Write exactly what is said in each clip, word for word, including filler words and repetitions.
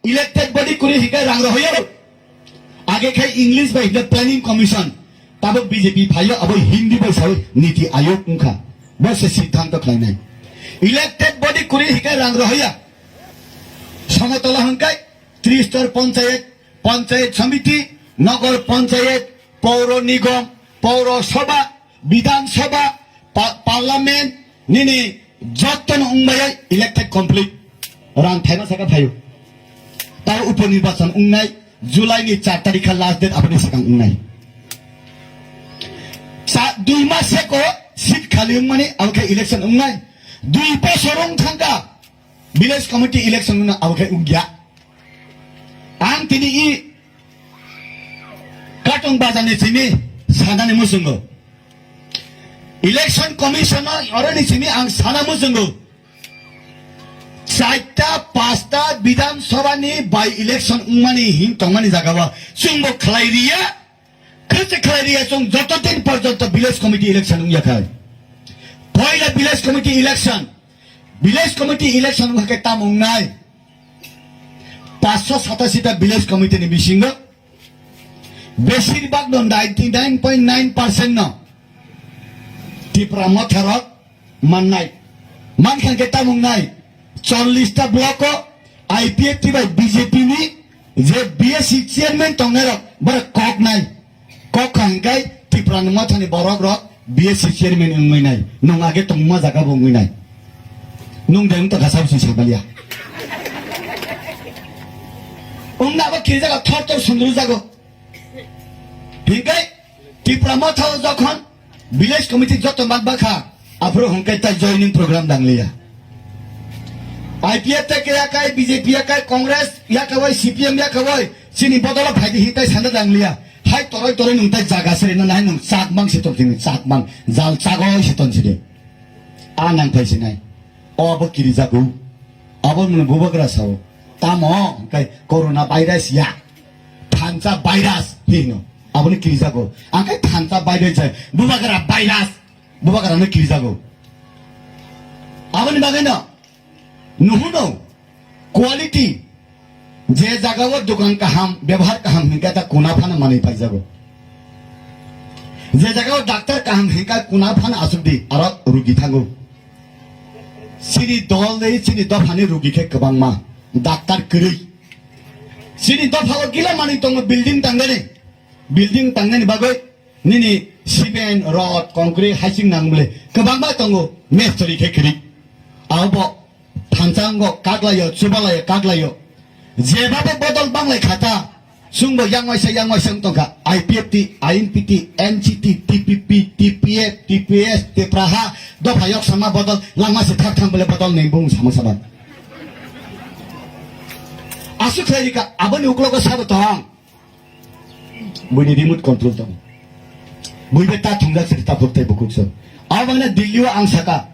Elected body kwrwi hinkhe rang rohoyo. Age khe English bai hinkhe planning commission. Tabuk B J P phaio abo Hindi bai sawi niti ayog wngkha. Bo se siddhanto khlainai. Elected body kwrwi hinkhe rang rohoya. Somotola hinkhe tristor panchayat, panchayat samiti, nogor panchayat, pauro nigom, pauro sabha, Bidhan Sabha, pa-, Parliament, nini jotono wngmaya elected complete. Rang thaima saka phaio. Tao upo nirbachan wngnai, July ni char tarikha last date aboni swkang wngnai. Sa-, dui mas seko seat khali wngmani, abo khe election wngnai. Dui bosor wng thangkha, village committee election wngna abo khe wngya. Ang tini i Katong bazar ni simi sanani muchungo. Election Commission no oro ni simi ang sana muchungo. Chaita, pasta Bidhan Sabha ni by election wngmani hin tongmani jaga o chwngbo khlai riya, khwse khlai riya chwng joto din porjonto village committee election wngya khai. Poila village committee election, village committee election wngkha khe tamo wngnai. Paanch sho satashi ta village committee ni bisingo besir bak no ninety nine point nine percent no Tipra Motha rok mannai. Mankha khe tamo wngnai, chollish ta block o I P F T bai B J P ni je B S C chairman tongnai rok borok kok nai. Kok kha hingkai Tipra ni Motha ni borok rok B S C chairman wngwi nai. Nwng age tongma jaga bo wngwi nai. Nwng de wngtokha sabo se sabalia. Wngna abo kirijago thor thor sundru jago. Hingkai Tipra Motha o jokhon village committee joto man bakha, aphuru hingkai tai joining program dangliya. I P F T ke yakai, B J P yakai, Congress yakawai, C P M yakawai, chini bodolo phaidi hitai sanda dangliya. Hai toroi toroi nwng tai jaga siri na nai nwng chakmang se ton sini chakmang, jal chagoi se ton sini. A nang phai sinai. O abo kirijago. Abo nwng bubagra sao. Tamo hingkai corona virus ya. Thansa virus hino. Aboni kirijago. Angkai thansa virus jai. Bubagra virus. Bubagra no kirijago. Aboni bagwi no. Nuhuno. Quality. Je jaga o dokan kaham, bebhar kaham hinkhe ta kuna phano manwi paijago. Je jaga o doctor kaham hinkhe kuna phano aswk di, aro rugi thango. Chini dol de, chini dophani rugi khe kwbangma, doctor kwrwi. Chini dopha o gila manwi tongo building tangnani, building tangnani bagwi nini cement, rod, concrete, hasing nang bole kwbangma tongo, mestri khe kwrwi. Abo Thansa wngkha kaklaio, chubalaio, kaklaio. Jebabo bodol banglai khata. Chwngbo yang waisa, yang waisa wng tongkha. I P F T, I N P T, N C T, T P P, T P F, T P S, Tipraha, dopha yok sama bodol, langma se thak thang bole bodol neng bung sama sama. Aswk khlai rika, aboni uklogo sabo tong. Buini remote control tong. Buibe ta thungjak se ta phuk tai bukuk se. Abangna Delhi o ang saka.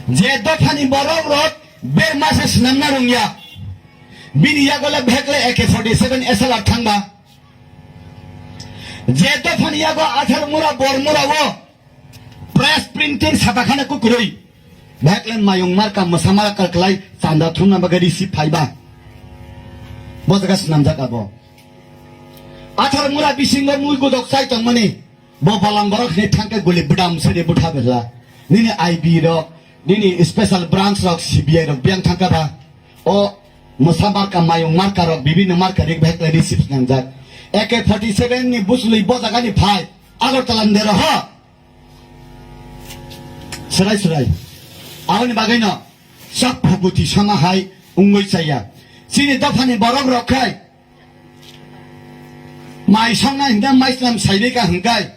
Je dophani borok rok ber masa swnamna rwngya. Bini yagola bhekle A K forty seven S L R thangba. Je dophani yago athar mura bor mura o press printing sata khana kukurui. Bhekle mayung marka mwsa marka klai chanda thumna bagwi receipt phaiba. Bo jaga swnamjak abo. Athar mura bisingo mui godok chai tongmani. Bo balang borok hwnwi thangkhe guli bwdam sari bwtha bwla. Nini I B rok, nini special branch rok, C B I rok biyang thangkha ba. O mwsa marka, mayung marka rok, bibinno marka rik bhekle receipt swnamjak. A K forty seven ni buslwi bo jagani phai, Agartala ni dero ho. Swrai swrai. Aboni bagwino chak phuguti sama hai wngwi chaya. Chini dophani borok rok khai. Mai songna hingka maislam saibika hingkai.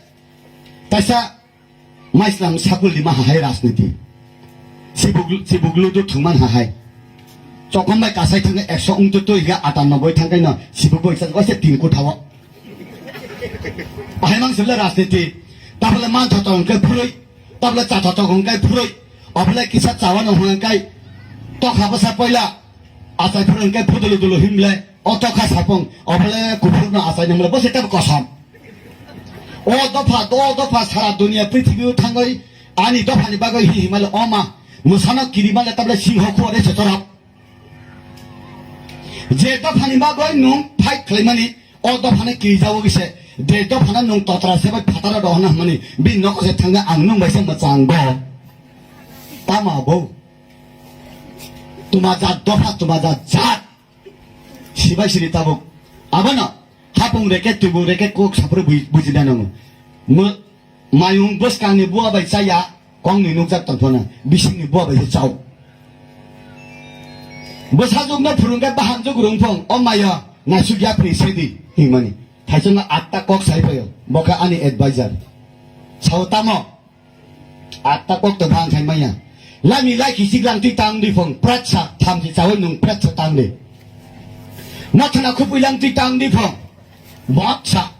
Taisa maislam sakul lima hahai rajniti. Sibuk, sibuk ludu thungman hahai. Chokon bai kasai thangka ekso wngtu tu hingka atanoboi thangkai no sibuk bai sa kose tin kuthawo. Ahai mang sibla rajniti. Tabla man thotok hingkai phurui. Tabla cha thotok hingkai phurui. Obla kisa chawa no hingkai. Tokha basa poila. Achai phuru hingke phudulu dulu himle, o tokha sapung, obole kuphurno achai nangmale, bo se tebo kosom. O dopha, o dopha sara dunia prithibi o thangoi, ani dophani bagoi hi himale, o ma, mwsano kirimale tabole singho khuare se chorap. Je dophani bagwi nwng fight khlaimani, o dophano kirijao kisa. Je dophano nwng totra se bai phataro rohorna hwnmani, bini nogo se thangwi ang nwng bai se mwchango. Tamo bo? Tuma jat dopha, tuma jat jat. Sibai siri tabuk. Abono hapung reke, tubu reke, kok sapro bui-, bujina nango. Mo-, mayung bwskangni bua bai chaya, kongni nukjak tongphano, bisingni bua bai se chao. Bwsajwkno phwrwngkhe bahamjwk rwngphong, o maya, naisuk yapri sedi, himani. Thaisongno atta kok sai phaio, bo khe ani advisor. Sao tamo? Atta kok to bang khai maya. Lami lai kisik lang twi tang di phong, pratsa, thamchi chawi nung pratsa tang di. Mathana khupui lang twi tang di phong, botsa.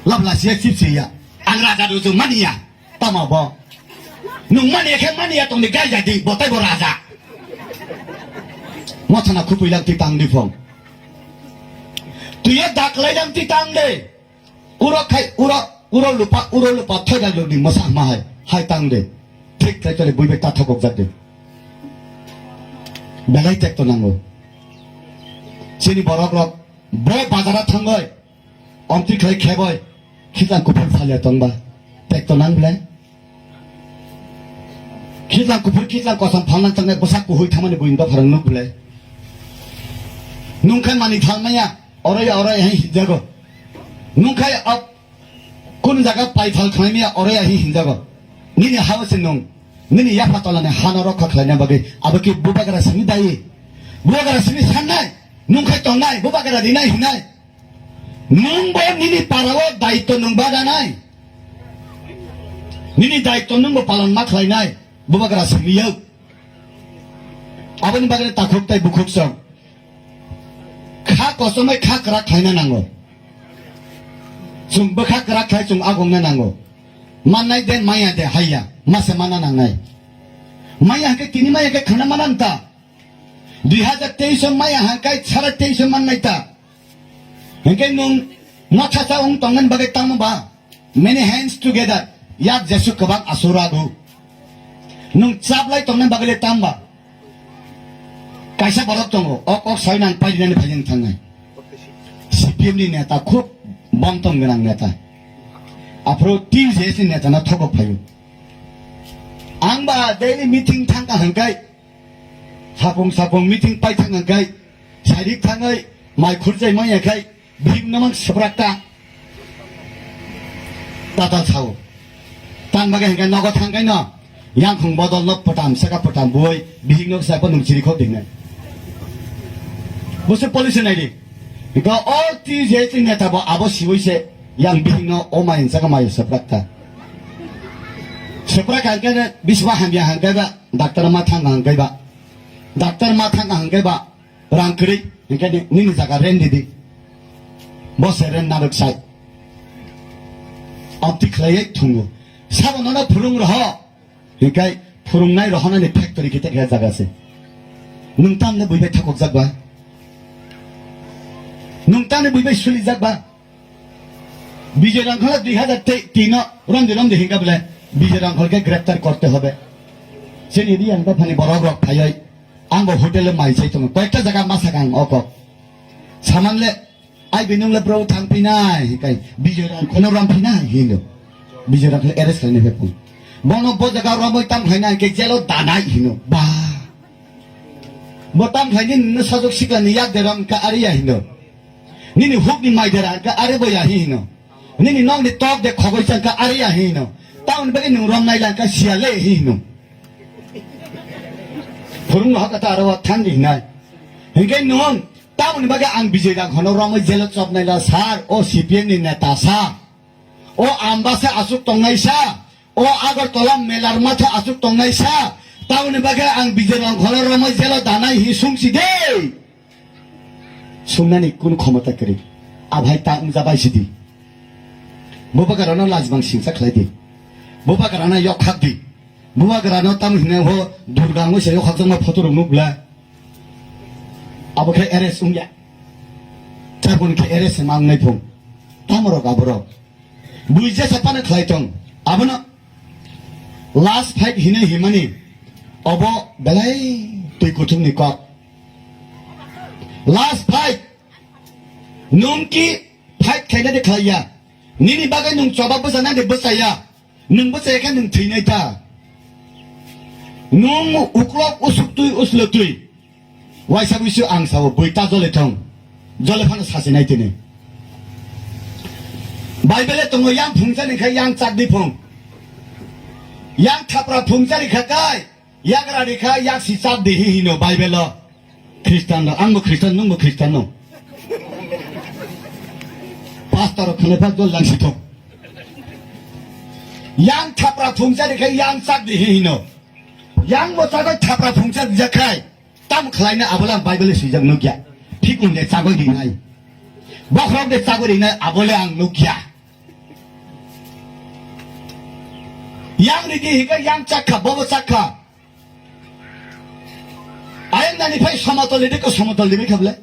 Labla siya sip siya. Ang raja do jung mania. Tama bo. Nung mania khe mania tong di gai jadi, botai bo raja. Mathana khupui lang twi tang di phong. Tuya dak lai lang twi tang di. Uro khai, uro, uro lupa, uro lupa, thoida luni masa ma hai, hai tang de. Thik khai tole bui bai ta thokok jak de. Belai tek to nango. Chini borok rok, bo bazara thangoi, omtwi khlai kheboi, khitlang kuphur phalia tongba. Tek to nang ble. Khitlang kuphur, khitlang kosom phalnang tangnai bwsak kuhui thamani buini dopharang nuk ble. Nung khai mani thal maya, oro ya, oro ya, hai hinjago. Nung khai ab, kun jaga pai thal khlai maya, oro ya, hai hinjago. Nini hao se nung, nini yapha tolani hano rokha khlaina bagwi, abo ki bubagra sini dai. Bubagra sini sannai, nung khai tongnai, bubagra dinai hinai. Nwng bo nini parao daitw nwng badanai. Nini daitw nwng bo palon ma khlainai. Bubagra simi yag. Aboni bagwi takhuk tai bukhuk song. Kha kosomai kha kwrak khlaina nango. Chwng bwkha kwrak khlai chwng agongna nango. Mannai de maya de haiya. Mase mana nangnai. Maya hwnkhe tini maya khe khana mana nta. Dui hazar teis o maya hwnkhe sara teis o mannai ta. Hingke nwng nothasa wng tongmani bagwi tamo ba? Many hands together, yak jesu kwbang asura do. Nwng chaplai tongmani bagwi le tam ba? Kaisa borok tongo, ok, ok, sai nang paidinani phaijeng thangnai. C P M ni neta khub bom tong gwnang neta. Aphuru T J S ni neta no thokok phaio. Ang ba daily meeting thangka hwnkhe, sapung sapung meeting pai thangka hwnkhe, sairik thangwi mai khurjai manya khai, bihik no mang swprak ta. Tatal sao. Tan bagwi hwnkhe nogo thangkai no, yangkhung bodol no pwtam saka pwtam bui, bihik no sai bo nung chiri khok dingnai. Bo se policy nai di. Hwnkhe o T J S ni neta bo abo siwi se, yang bihik no o mai saka mai swprak ta. Swprak hwnkhe biswa hamya hwnkhe ba, doctor ma thang hwnkhe ba. Doctor ma thang hwnkhe ba. Rang kwrwi, hingke ni, nini jaga rent didi. Bo se rent narwk sai. Amtwi khlaiwi thungo. Sabo nono phwrwng roho. Hingke phwrwngnai rohonani factory khe tekhe jaga se. Nwng tamni bui bai thakokjak ba? Nwng tamni bui bai sulijak ba? Bijoy Rangkhol dui hazar tin o romdi romdi hinka bole Bijoy Rangkhol ke greptar korte hobe. Chini Riang dophani borok rok phaioi ang bo hotel o mai chai tongo. Koyekta jaga ma sakang oko. Saman le ai binung le bro thang pinai hinkai Bijoy Rangkhol no rom pinai hino. Bijoy Rangkhol arrest khainai phe pung. Bono bo jaga romoi tam khainai ke jelo danai hino. Ba. Bo tam khaini nini sajwk sikla ni yak de rom ka ari ya hino. Nini huk ni mai dera ka are bo ya hi hino. Nini nok ni tok de khogoi chang ka are ya hi hino. Taun bagwi nung rom nai lang ka sia le hi hino. Phurung no haka ta aro thang di hinai. Hingke nung taun bagwi ang Bijoy Rangkhol no romoi jelo chop nai la sar o C P M ni neta sa. O Ambasa aswk tongnai sa. O Agartala melar matha aswk tongnai sa, tamoni bagwi ang Bijoy Rangkholo romoi jelo danai hi sungsi de. Sungnani kun khomota kwrwi. Abhai ta wngjabai sidi. Bubagrano lajbang singsa khlai di. Bubagrano yokhak di. Bubagrano tam hinai ho Durga wngwi se yokhak jongma photo rok nukla. Abo khe arrest wngya. Tabun khe arrest ma wngnai phung. Tamorok aborok. Bui jesa phano khlai tong. Abono last fight hinwi himani obo belai twi kuthumni kok. Last fight. Nwng ki fight khaina de khlaiya. Nini bagwi nwng choba bwchana de bwchaya. Nwng bwchaya khe nwng thwinai ta. Nwng uklok usuk twi uslo twi. Waisa buisu ang sao bui ta jole thong. Jole phano sasinai tini. Bible tongo yang phungsa ni khe yang chak di phung. Yang thapra phungsa ni khe kai. Yagra rikha, yak si chap di hi hino Bible o. Khristan rok, ang bo Khristan, nwng bo Khristan no. Pastor rok khwlai phak dol lang si thok. Yang thapra phungsa rikha, yang chak di hi hino. Yang bo chagoi thapra phungsa rijak khai. Tam khlai na abo le ang Bible swijak nukya. Phikung de chagoi rinai. Bokhorok de chagoi rinai abo le ang nukya. Yang ridi hika yang chakha, bobo chakha. Ayang nani phai somotol ridi ko somotol ridi khable.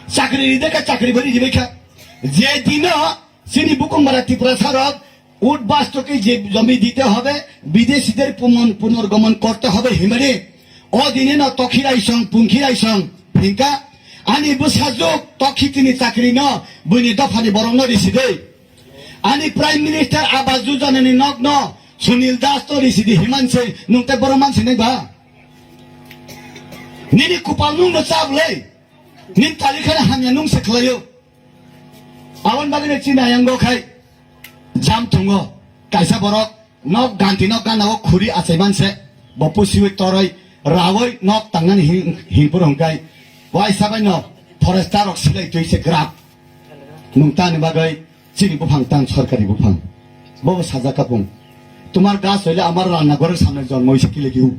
Chakri ridi ka chakri bari ridi kha. Je dino sini bukung mara Tripura sarok ut bastoke je jomi dite hobe, bideshiter pumon-, punorgomon korte hobe himani. O dini no tokhirai song, pungkhirai song, hinka ani bwsajwk tokhitini chakri no, buini dophani borok no risidei. Ani Prime Minister Awas Yojana ni nok no Sunil Das to risidi himan se nung te boro man sinai ba. Nini kupal nung no chap lei. Nin tali khana hamya nung se khlaio. Abon bagwi ne chini ayang go khai. Jam thungo. Kaisa borok nok ganti nok gana o khuri achai man se. Bo pusiwi toroi rawoi nok tangnani hing-, hingpur hongkai. Waisa bai no forester rok silai twi se grab. Nung tani bagwi chini buphang tang sorkari buphang. Bobo sajak kapung. Tumar gas hoile amar ranna ghore samne jonmo hoise kile kiu.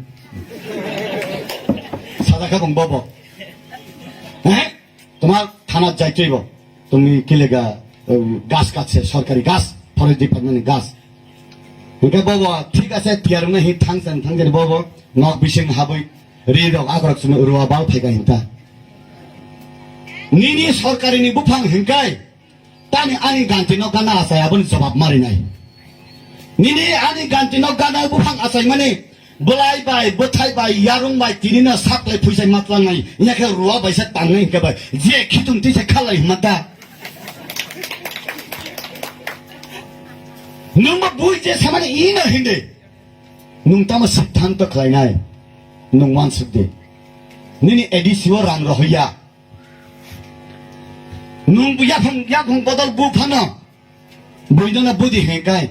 Sajak kapung bobo. Eh? Tumar thana jaitoi bo. Tumi kile ga, eh, gas katse sorkari gas, forest department ni gas. Hingke bobo thik ase tiyar wngna hi thangsan thangsan bobo nok bising haboi ri rok akrok sumi ruwa bal phaika hinta. Nini sorkari ni buphang hingkai. Tani ani ganti no gana asai aboni jawab marinai. Nini ani ganti no gana buphang asai mani bwlai bai, bwthai bai, yarung bai tini no saplai phuisai matlangnai, yakhe ruwa bai se tangnai hingke bai, je khitung twi se khalai hwnma ta. Nwng bo bui je samani ino hindi. Nwng tamo siddhanto khlainai. Nwng wansuk di. Nini A D C o rang rohorya. Nwng bo yaphang, yaphang bodol bu phano. Buino na budi hengkai.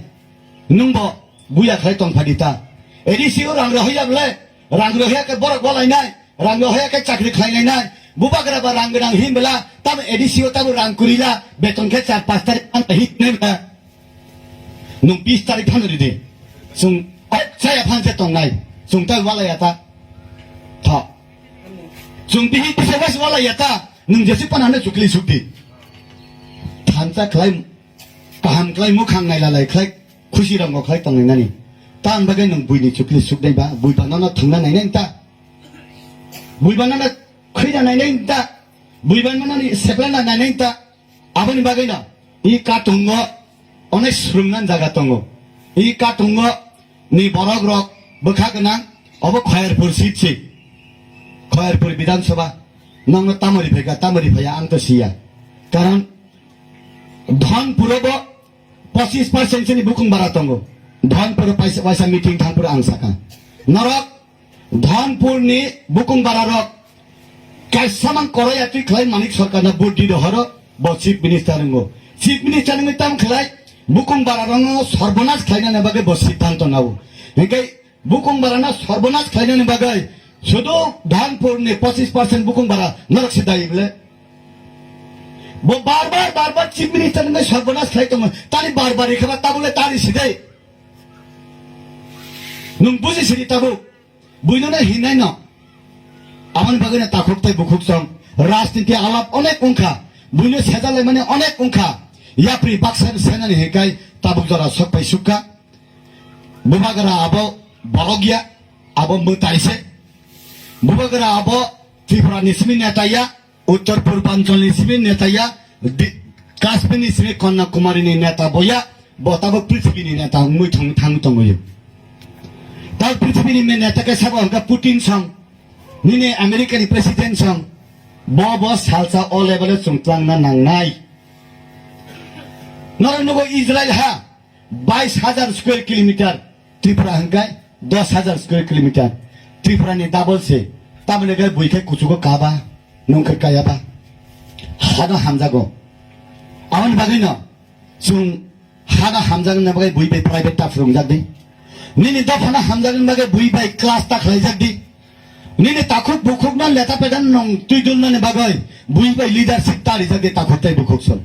Nwng bo buya khlai tong phadi ta. A D C o rang rohorya bole, rang rohorya khe borok bolainai, rang rohorya khe chakri khlainainai. Bubagra ba rang gwnang hin bela, tamo A D C o tamo rang kurila, beton khe char pas tarik ang hin bela. Nwng bis tarik phano ridi. Chwng chaya phan se tongnai. Chwng ta walai ya ta. Tho. Chwng bihi bisa was walai ya ta. Nwng jesi pan hane chukli sukdi. Thansa khlai, kaham khlai, mukhang nai lalai khlai, khusi rongo khlai tongnai nani. Tang bagwi nwng buini chukli sukdai ba, bui ba nono thangna nainai ta. Bui ba nono khuina nainai ta. Bui ba nono ni seplana nainai ta. Aboni bagwino i katungo onek swrwngna jaga tongo. I katungo ni borok rok bwkha gwnang obo Khayarpur seat se. Khayarpur Bidhan Sabha nokno tamori phaika, tamori phaya ang to siya. Karon Dhonpuro bo pochis percent sini bukung bara tongo. Dhonpuro paisa, paisa meeting thangpuro ang saka. Norok Dhonpur ni bukung bara rok kaisa mang koroi atwi khlai Manik Sarkar na vote di dohoro bo chief minister wngo. Chief minister wngwi tam khlai bukung bara rok no sorbonas khlaina ne bagwi bo siddhanto nao. Hingke bukung bara na sorbonas khlaina ne bagwi sudu Dhonpur ni pochis percent bukung bara norok se dai bole. Bo bar bar, bar bar chief minister wngwi sorbonas khlai tongo. Tani bar bar ikha ba tabule tari sidai. Nwng buji sidi tabuk. Buino na hinai no. Aboni bagwi na takhuk tai bukhuk song. Rajniti alap onek wngkha. Buino sejalai mani onek wngkha. Yapri baksa senani hikai tabuk jora sok pai sukha. Bubagra abo borok ya, abo mwtai se. Bubagra abo Tripura ni simi neta ya. Uttor Purbanchal ni simi neta ya, di-, Kashmir ni simi Kanyakumari ni neta bo ya, bo tabuk prithibi ni neta wngwi thang, thang tongo yo. Tabuk prithibi ni me neta khe sabo hwnkha Putin song, nini America ni president song, Bo bo salsa o level e chwng twlangna nangnai. Norok nugo Israel ha bais hajar square kilometer, Tripura hwnkhe dos hajar square kilometer. Tripura ni double se. Tamoni khe bui khe kuchugo kaba, nung khe kayaba. Hano hamjago. Aboni bagwi no chwng hano hamjakna bagwi bui bai private ta phwrwngjak di. Nini dophano hamjakna bagwi bui bai class ta khlaijak di. Nini takhuk bukhukno leta peda nung twi dulnani bagwi bui bai leadership ta rijak di takhuk tei bukhuk song.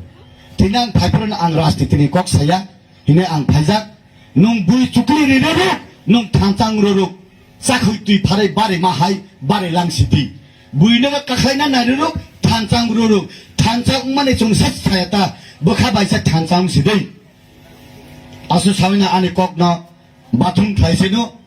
Tini ang phaiphuru ang rajnitini kok saya, hine ang phaijak. Nung bui chukli ri roruk, nung thanchang roruk, chakhui twi pharai bari ma hai bari lang sidi. Bui no kakhlaina nai roruk, thanchang roruk, thanchang mani chwng se saya ta, bwkha bai se thanchang sidi. Asu sawina ani kok no bathroom khlai se no,